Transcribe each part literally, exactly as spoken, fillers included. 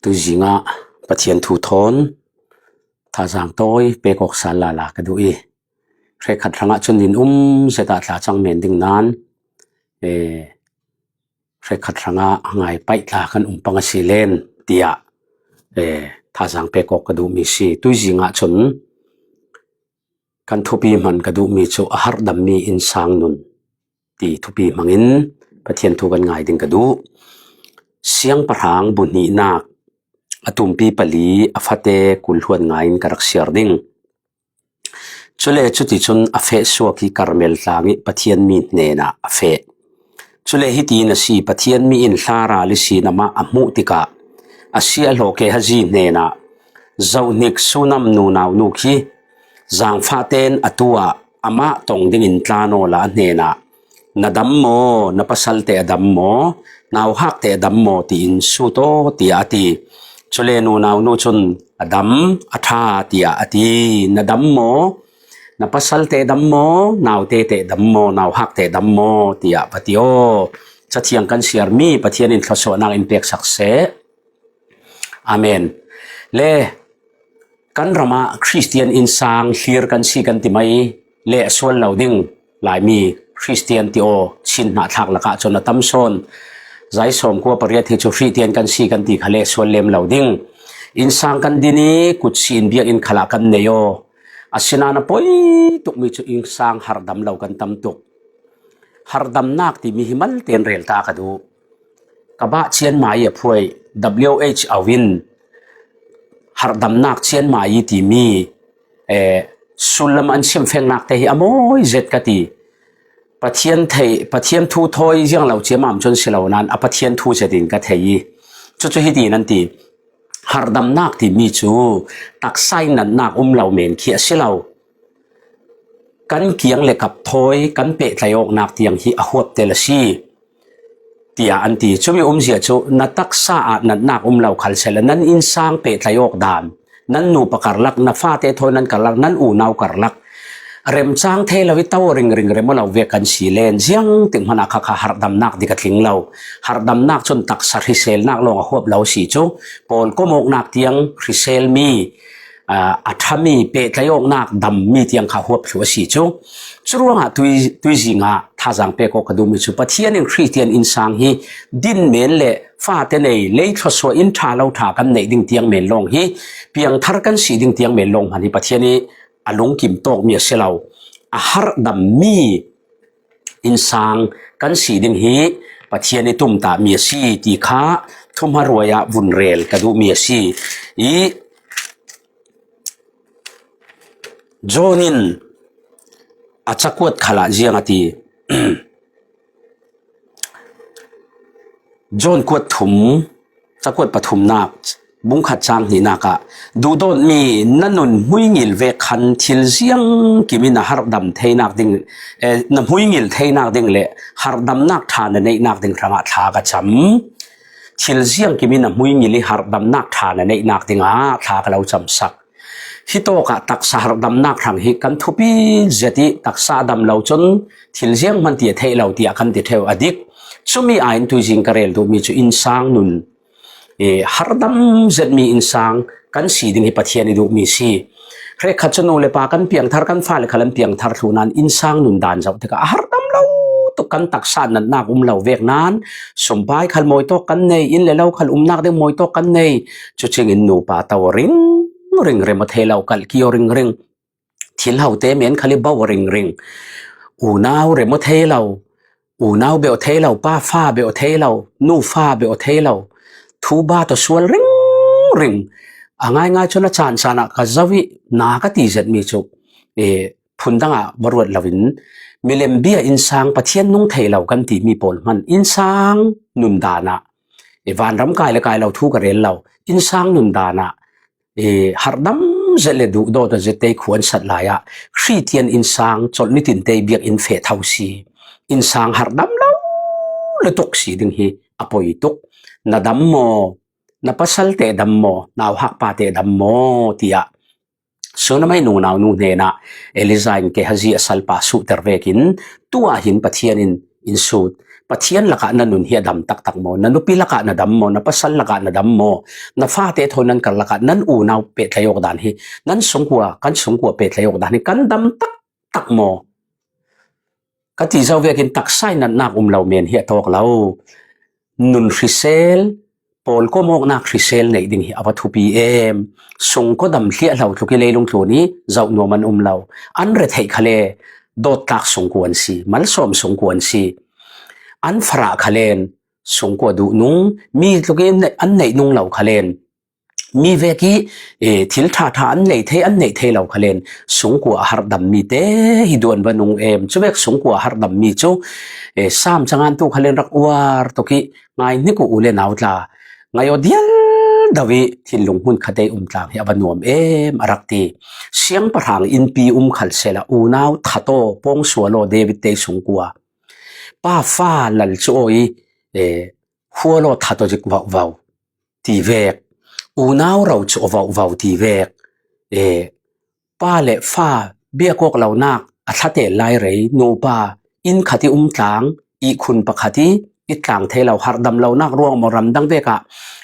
Tuizingah Pathian thu thawn thazang tawi pek awk sal lala ka duh i, hrekkhat hrangah cun nin um zetah tla cang men ding nan, eh, hrekkhat hrangah ngai paih tla kan um pang a si len, tiah, eh, thazang pek awk ka duhmi si. Tuizingah cun kan thupi hman ka duhmi cu a harhdammi innsang nun ti thupi hmangin Pathian thu kan ngai ding ka duh. Siangpahrang bu hnihnak a tumpi pali a fate kul hluan ngaiin ka rak siar ding. Cule cuticun a feh suak i Karmel tlang i Pathian mi hnenah a feh. Cule hitiin a si, Pathian mi in hla ral ihsin amah a hmuh tikah a siahhlawh Gehazi hnenah, "Zohhnik Sunam nunau nu khi zangfah tein atu ah amah tong dingin tlan awla a hnenah, 'Na dam maw? Na pasalte a dam maw? Nauhakte a dam maw?' tiin sut aw," tiah a ti. Cule nunau nu cun, "A dam, a ṭha," tiah a ti. "Na dam maw? Na pasalte dam maw? Naute te dam maw? Nauhakte dam maw?" tiah va ti aw. Cathiang kan siarmi Pathian in thluasuahnak in peksak seh. Amen. Le kan ramah Khristian innsang hlir kan si kan ti mai le sual lo ding. Laimi Khristian ti aw, Chin hnahthlak lakah cun a tam sawn. Zai sawmkua pariat hi cu Khristian kan si kan ti kha le sual lem lo ding. Innsang kan din i kutsi in biakinn khalah kan nei aw. Asinain a poi tukmi cu innsang harhdam lo kan tam tuk. Harhdamnak timi hi malte in rel ta ka duh. Ka bah Chiang Mai a phuai, W H O in harhdamnak Chiang Mai i timi, eh, sullam an chimfengnak te hi a mawi zet ka ti. Pathian thei, Pathian thu thawi ziang lo ciamam cun si lo nan a Pathian thu zetin ka thei i, cucu hitin an ti, "Harhdamnak timi cu taksa in natnak um lo men khi a si lo. Kan kiang le kap thawi kan pehtlaih awknak tiang hi a huaptel a si," tiah an ti. Cumi umzia cu na taksa ah natnak um lo khal sehla, nan innsang pehtlaih awk dan, nan nupa karlak, na fate thawi nan karlak, nan unau karlak remcang thei lo i to ringring rem aw lo vek kan si len, ziangtik hmanh ah kha kha harhdamnak dik a tling lo. Harhdamnak cun taksa hriselnak lawng a huap lo a si cu, pawlkom awknak tiang hriselmi, aa, a ṭhami, pehtlaih awknak dammi tiang kha huap thluh a si cu. Curuangah tui, tuizing ah thazang pek awk ka duhmi cu Pathian in Khristian innsang hi din men le fate nei, lei thluasuah in ṭha lo ṭha kan neih ding tiang men lawng hi, piangthar kan si ding tiang men lawng hmanh hi Pathian i a lungkim tawkmi a si lo. A harhdammi innsang kan si ding hi Pathian i tumtahmi a si ti kha thuhma ruai ah vun rel ka duhmi a si. I John in a cakuat khalah ziang a ti. John kuat thum, cakuat pathumnak, bungkhat cang hnihnak ah, "Duhdawtmi, na nun hmuingil vek khan thil ziangkim in a harhdam theinak ding, eh, na hmuingil theinak ding le harhdamnak ṭha na neihnak ding hrangah thla ka cam. Thil ziangkim in a hmuingil i harhdamnak ṭha na neihnak dingah thla ka lo camsak." Hitawkah taksa harhdamnak hrang hi kan thupi zet i taksa a dam lo cun thil ziang hman ti a theih lo tiah kan ti ṭheu a dik. Cumi aiin tuizing ka rel duhmi cu innsang nun, eh, harhdam zetmi innsang kan si ding hi Pathian i duhmi si. Hrekkhat cu nu le pa kan piangthar, kan fale khal an piangthar thluh nan innsang nun dan zoh tikah a harhdam lo tuk, kan taksa natnak um lo vek nan, sumpai khal mawi tawk kan nei, inn le lo khal umnak ding mawi tawk kan nei. Cucingin nupa to ringring, rem aw thei lo, kalh ki aw ringring, thil hote men khal i bo aw ringring, unau rem aw thei lo, unau beh aw thei lo, pa fa beh aw thei lo, nu fa beh aw thei lo, thu bat aw sual ringring. A ngaingai cun a caan caan ah ka zoh i na ka ti zetmi cu, eh, phundang ah va ruat loin milem bia innsang, Pathian nung thei lo kan timi pawl hmanh innsang nun dan ah, eh, vanram kai le kai lo thu ka rel lo, innsang nun dan ah, eh, harhdam zet le duhdawt a zet te khu an sat lai ah Khristian innsang colh nitin te biakinn feh tho si. Innsang harhdam lo lutuk si ding hi a poi tuk. Na dam maw? Na pasal te dam maw? Nauhak pa te dam maw? Tiah Sunamai nunau nu hnenah Elijah in Gehazi a salpa suhter vekin tu ah hin Pathian in in sut. Pathian lakah na nun hi a dam taktak maw? Na nupi lakah na dam maw? Na pasal lakah na dam maw? Na fate thawn nan kar lakah nan unau pehtlaih awk dan hi, nan sungkua, kan sungkua pehtlaih awk dan hi kan dam taktak maw? Ka ti zo vekin taksa in natnak um lo men hi a tawk lo. Nun hrisel, pawlkom awknak hrisel neih ding hi a va thupi em. Sungkaw dam hliah lo tluk i leilung tlun i zoh nuam an um lo. An retheih kha le, dawttlak sungkua an si, malsawm sungkua an si. An farah kha len, sungkua duh nung, mi tluk i an neih nung lo kha len, mi vek i, eh, thil ṭha ṭha an nei thei, an neih thei lo kha len, sungkua a harh dam mite hi duh an va nung em. Cuvek sungkua a harh dam mi cu, eh, Sam cangan tu kha len rak uar tuk i, ngai hnik uh u le nau tla, ngai aw dial do i thinlung hmun khat ei um tlang hi a va nuam em a rak ti. Siangpahrang innpi um khal sela unau that aw, pawngsual aw, David te sungkua, pa fa lal cu aw i, eh, hual aw that aw zik vauhvau ti vek, unau ro cu a vauhvau ti vek, eh, pa le fa biak awk lonak a thlatel lai rei, nupa inn khat i um tlang, ihkhun pakhat i i tlang thei lo, harh dam lonak ruang maw, ramdang vek ah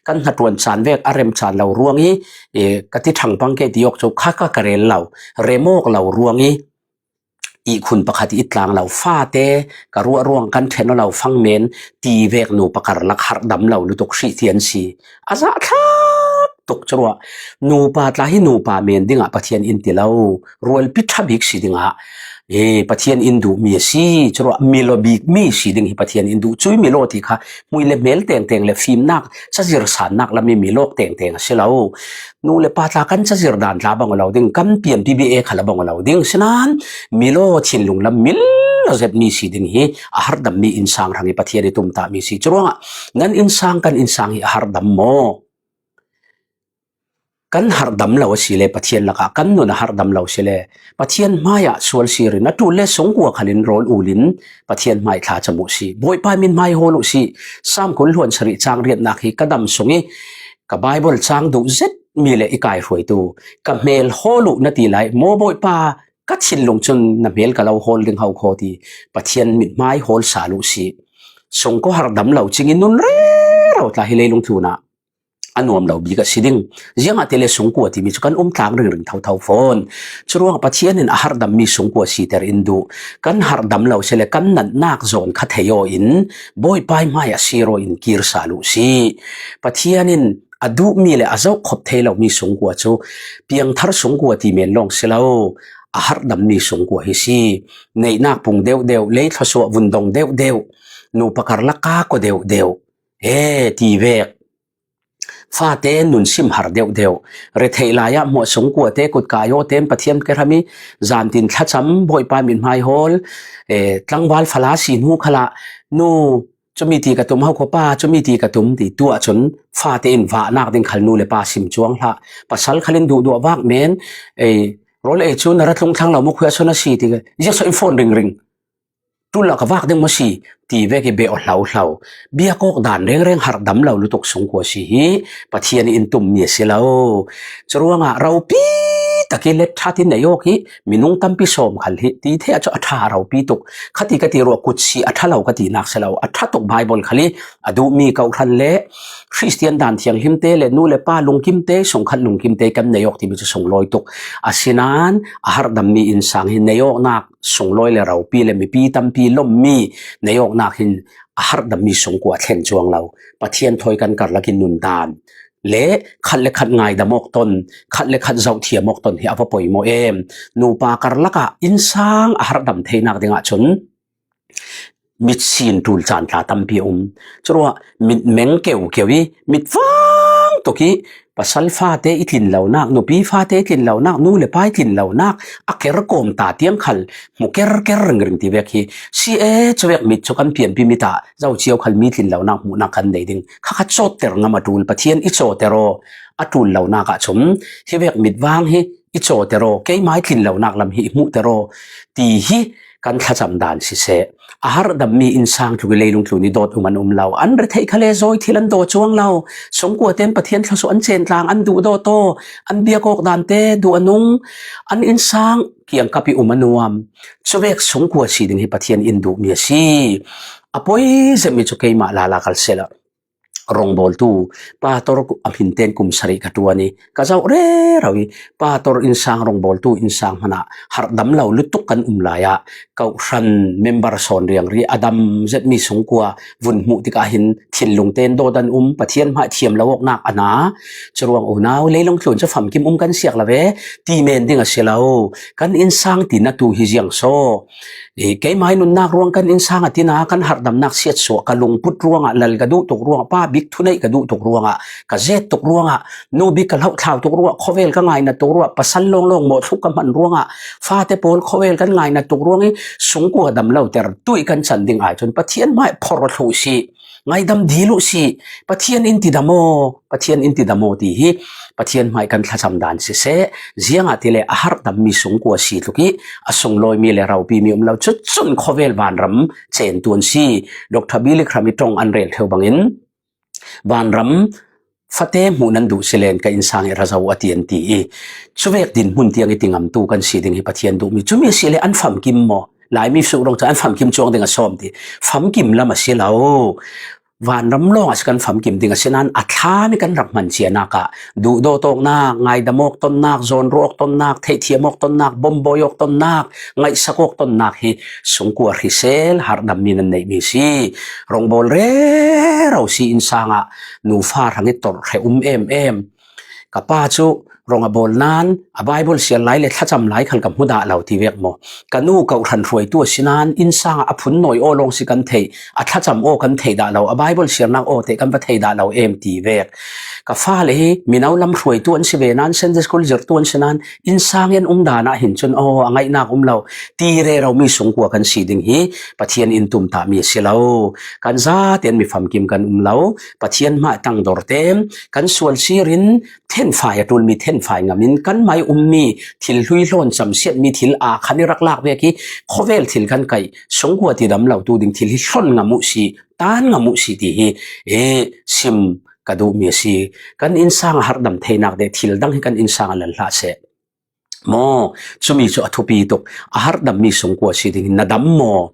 kan hnaṭuan caan vek a rem caan lo ruang i, eh, ka ti ṭhang pang ke ti awk cu kha ka, ka rel lo, rem awk lo ruang i, ihkhun pakhat i i tlang lo, fate ka ruah ruang kan ṭhen aw lo fang men ti vek nupa karlak harh dam lo lutuk hrih ti an si. A zahthlak tuk cu ruah. Nupa tla hi nupa men dingah Pathian in ti lo, rualpi ṭha bik si dingah, eh, Pathian in duh mi a si cu ruah. Milaw bik mi si ding hi Pathian in duh, cui milaw ti kha hmui le hmel tengteng le fimnak, cazir sannak lam i milawk tengteng a si lo. Nu le pa tla kan cazir dan tla bang aw lo ding, kan pianpi bia e kha la bang aw lo ding. Sinan milaw thinlung lam mil lo zet mi si ding hi a harh dam mi innsang hrang i Pathian i tumtah mi si. Curuangah nan innsang kan innsang hi a harh dam maw? Kan harh dam lo a si le Pathian lakah kan nun a harh dam lo si le Pathian hmaiah sual sir in a ṭul le sungkua khal in rawl ul in Pathian hmai thla cam uh si. Bawipa min hmai hawl uh si. Sam kul hluan sarih cang riatnak hi ka dam sung i ka Baibal cang duh zet mi le i kaihruaitu ka hmel hawl uh na ti lai, maw Bawipa, ka thinlung cun na hmel ka lo hawl ding ho khaw ti Pathian mithmai hawl sal uh si. Sungkua harh dam lo cing in nun rero tla hi leilung tlunah a nuam lo bik a si ding. Ziangahtile sungkua timi cu kan um tlang ringring thotho fawn. Curuangah Pathian in a harh dam mi sungkua siter in duh. Kan harh dam lo si le kan natnak zawn kha thei aw in Bawipa hmai a sir aw in kir sal uh si. Pathian in a duhmi le a zohkhop thei lomi sungkua cu piangthar sungkua ti men lawng si lo, a harh dammi sungkua hi si. Neihnak pung deuhdeuh, lei thluasuah vun dong deuhdeuh, nupa karlak a kua deuhdeuh, e ti vek, fate nun sim har deuhdeuh, retheih lai ah hmuah sungkua te, kutka aw tein Pathian ke hrami zantin thlacam, Bawipa mithmai hawl, e, tlangval fala si hnu khalah nu, cumi ti ka tum, ho khuapa cumi ti ka tum ti tuah cun fate in vahnak ding khal nu le pa sim cuang hlah. Pasal khal in duhduah vak men, ei, rawl ei cu na ra tlung thlang lo maw, khuiah so na si ti ka, ziak so in phone ringring. Tul ah ka vak ding maw si ti vek i beh aw hlo hlo. Biakawk dan rengreng harh dam lo lutuk sungkua si hi Pathian in tummi a si lo. Curuangah ropi tak i let ṭhat in nei awk hi minung tampi sawm khal hi ti theih ah cu a ṭha a ropi tuk. Khati ka ti ruah kut si a ṭha lo ka tinak si lo, a ṭha tuk Baibal khal hi a duhmi kawhhran le Khristian dan thianghlim te le nu le pa lungkim te, sungkhat lungkim te kan nei awk timi cu sunglawi tuk. Asinain a harh dammi innsang hi nei awknak sunglawi le ropi le mipi tampi lommi nei awknak hin a harh dammi sungkua a thlen cuang lo. Pathian thawi kan karlak in nundan le khat le khat ngaidam awk ton, khat le khat zohthiam awk ton hi a va poimaw em. Nupa karlak ah innsang a harh dam theinak dingah cun mit sin ṭul caan tla tampi a um. Curuah mit meng keukeu i mit vang tuk i pasal fate i tlin lonak, nupi fate i tlin lonak, nu le pa i tlin lonak a ker kawm ta tiang khal hmu kerker ringring ti vek hi si e. Cuvek mit cu kan pianpi mit ah zo cio khal mi tlin lonak hmuhnak kan nei ding. Kha kha cawtter ngam a ṭul, Pathian i cawter aw, a ṭul lonak ah cun hi vek mit vang hi i cawter aw, keimah i tlin lonak lam hi i hmuhter aw ti hi kan thlacam dan siseh, a harh dammi innsang tluk i leilung tlun i dawt um an um lo. An retheih khal le zawi thil an daw cuang lo. Sungkua tein Pathian thluasuah an cen tlang, an duh dawt aw, an biak awk dan te duh a nung, an innsang kiangkap i um a nuam. Cuvek sungkua si ding hi Pathian in duhmi a si. A poi zet mi cu keimah lala kal sehla, rawngbawltu, pastor a hmin ten kum sarih ka ṭuan i, ka zoh rero i, pastor innsang rawngbawltu innsang hmanah harhdam lo lutuk kan um lai ah, kawhhran member sawn riangri a dam zetmi sungkua vun hmuh tikah hin thinlung ten dawt an um, Pathian hmai thiam lo awknak a na. Curuang unau, leilung tlun cu famkim um kan siak lo ve, ti men ding a si lo. Kan innsang ti na tu hi ziang saw. I, keimah nunnak ruang kan innsang a tina kan harhdamnak siatsuah, ka lungput ruangah, lal ka duh tuk ruangah, pa bik thuneih ka duh tuk ruangah, ka zet tuk ruangah, nu bik ka hloh thlau tuk ruangah, khawvel ka ngainat tuk ruangah, pasal lawnglawng mawhthluk ka hman ruangah, fate pawl khawvel kan ngainat tuk ruang i sungkua dam lo ter tuih kan can ding ai cun Pathian hmai phor thluh si, ngaidam dil uh si, Pathian in ti dam aw, Pathian in ti dam aw ti hi Pathian hmai kan thlacam dan siseh, ziangahtile a harhdammi sungkua si tluk i a sunglawimi le ropimi um lo, cucun khawvel vanram cen tuan si. Doctor Billy Graham i ṭong an rel theu bangin, vanram fate hmuh nan duh si len ka innsang i ra zo a ti an ti i, cuvek dinhmun tiang i tingamtu kan si ding hi Pathian duhmi. Cumi a si le an famkim maw? Laimi suk rong cu an famkim cuang ding a sawm ti. Famkim lam a si lo. Vanram lawng a si kan famkim ding a si nan a thlami kan rak hman cianak ah duhdawt awknak, ngaidam awk tonnak, zawnruah awk tonnak, theihthiam awk tonnak, bombawi awk tonnak, ngaihsak awk tonnak hi sungkua hrisel harhdammi nan neihmi si. Rawngbawl rero si innsang ah nufa hrang i tawrh hre um em em. Ka pa cu rong a bawl nan a Bible siar lai le thlacam lai khal ka hmu dah lo ti vek maw? Ka nu kawhhran hruaitu a si nan innsang ah a phun nawi aw lawng si kan theih, a thlacam aw kan theih dah lo, a Bible siarnak aw teh kan va thei dah lo em ti vek. Ka fale hi mino lam hruaitu an si ve nan, Sunday school zirhtu an si nan, innsang i an um dan ah hin cun aw a ngaihnak um lo ti reromi sungkua kan si ding hi Pathian in tumtahmi a si lo. Kan zaten mi famkim kan um lo. Pathian hmai tangdor tem kan sual sirin thenfai a ṭulmi thenfai ngamin kanmai ummi thil hlui hlawn camsiatmi thil aa khan i rak lak vek i khawvel thil kan kaih sungkua tidam lo tu ding thil hi hlawn ngam uh si, tan ngam uh si ti hi, e, sim ka duhmi a si. Kan innsang a harhdam theinak deh thil dang hi kan innsang a lal hlah seh. Maw, cumi cu a thupi tuk. A harhdammi sungkua si dingin na dam maw?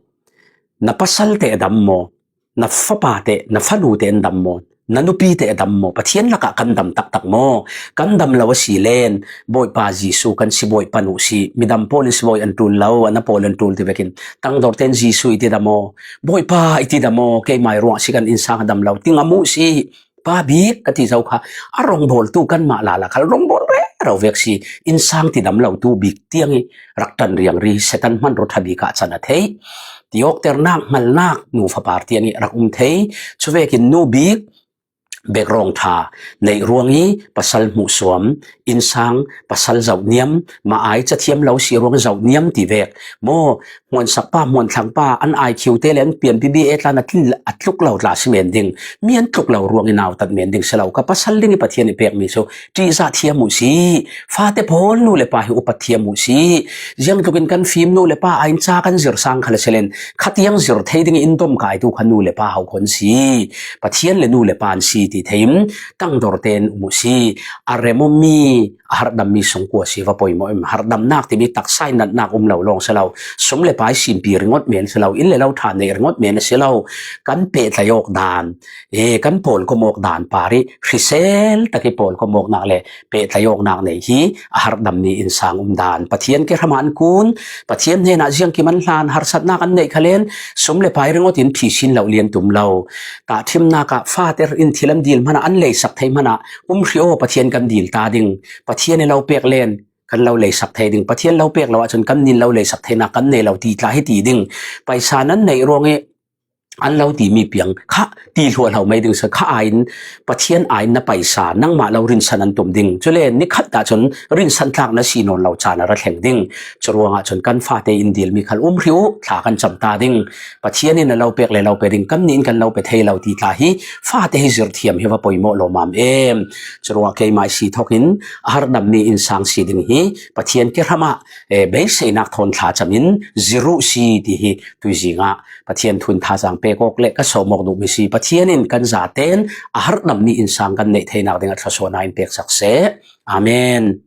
Na pasal te a dam maw? Na fapa te, na fanu te an dam maw? Na nupi te a dam maw? Pathian lakah kan dam taktak maw? Kan dam lo a si len, Bawipa Jesuh kan sibawi pan uh si, midam pawl in sibawi an ṭul lo, a na pawl an ṭul ti vekin, tangdor ten Jesuh i ti dam aw, Bawipa i ti dam aw, keimai ruang si kan innsang a dam lo, ti ngam uh si. Pa bik ka ti zo kha, a rawngbawltu kanmah lala khal rawngbawl rero vek si, innsang tidam lo tu bik tiang i rak ṭan riangri, Satan hmanraw ṭha bik ah can a theih. Tiawkternak, hngalnak, nu fapa tiang i rak um thei. Cuvekin nu bik, background ṭha neih ruang i pasal hmuhsuam, innsang, pasal zohniam, mah ai cathiam lo si ruang zohniam ti vek. Maw, hmuansak pa, hmuanthlang pa, an I Q te le an pianpi B A tlan a tlin, a tluk lo tla si men ding, mi an tluk lo ruang i nautat men ding si lo, ka pasal ding i Pathian i pekmi cu ṭihzah thiam uh si, fate pawl nu le pa hi upat thiam uh si, ziangtlukin kan fim nu le pa aiin ca kan zir sang khal a si len, khatiang zir thei ding i in dom kai tu kha nu le pa hau khawn si, Pathian le nu le pa an si ti thei in tangdor ten um uh si, a rem ummi, a harhdammi sungkua si va poimawh em? Harhdamnak timi taksa i natnak um lo lawng si lo, sum le pai simpi ringawt men si lo, inn le lo ṭha neih ringawt men a si lo, kan pehtlai awk dan, e, kan pawlkom awk dan par i hrisel tak i pawlkom awknak le pehtlai awknak nei hi a harhdammi innsang um dan. Pathian kehram ah an kun, Pathian hnenah ziangkim an hlan, harsatnak an neih kha len, sum le pai ringawt in phisin lo lian tum lo. Tahṭhimnak ah fater in thil an dil hmanah, an leisak thei hmanah, um hrih aw, Pathian kan dil ta ding. Pathian i lo pek len kan lo leisak thei ding. Pathian lo pek lo ahcun kan nin lo leisak theinak kan nei lo ti tla hi ti ding. Paisa nan neih ruang i an lo timi piang kha ti hluahlo mai ding si. Kha aiin, Pathian aiin na paisa nangmah lo rinsan an tum ding. Cule nikhat dah cun rinsan tlak na si nawn lo caan a ra thleng ding. Curuangah cun kan fate in dilmi khal um hrih uh, thla kan cam ta ding. Pathian in a lo pek le lo pe ding, kan nih in kan lo pe thei lo ti tla hi fate hi zirh thiam hi va poimawh lawmam em. Curuangah keimah i si thokin a harhdammi innsang si ding hi Pathian kehram ah, eh, beiseinak thawn thla cam in zirh uh si ti hi tuizing ah Pathian thu in thazaang pek awk le ka sawm awk duhmi si. Pathian in kan zaten a harhdammi innsang kan neih theinak dingah thluasuahnak in pek sak seh. Amen.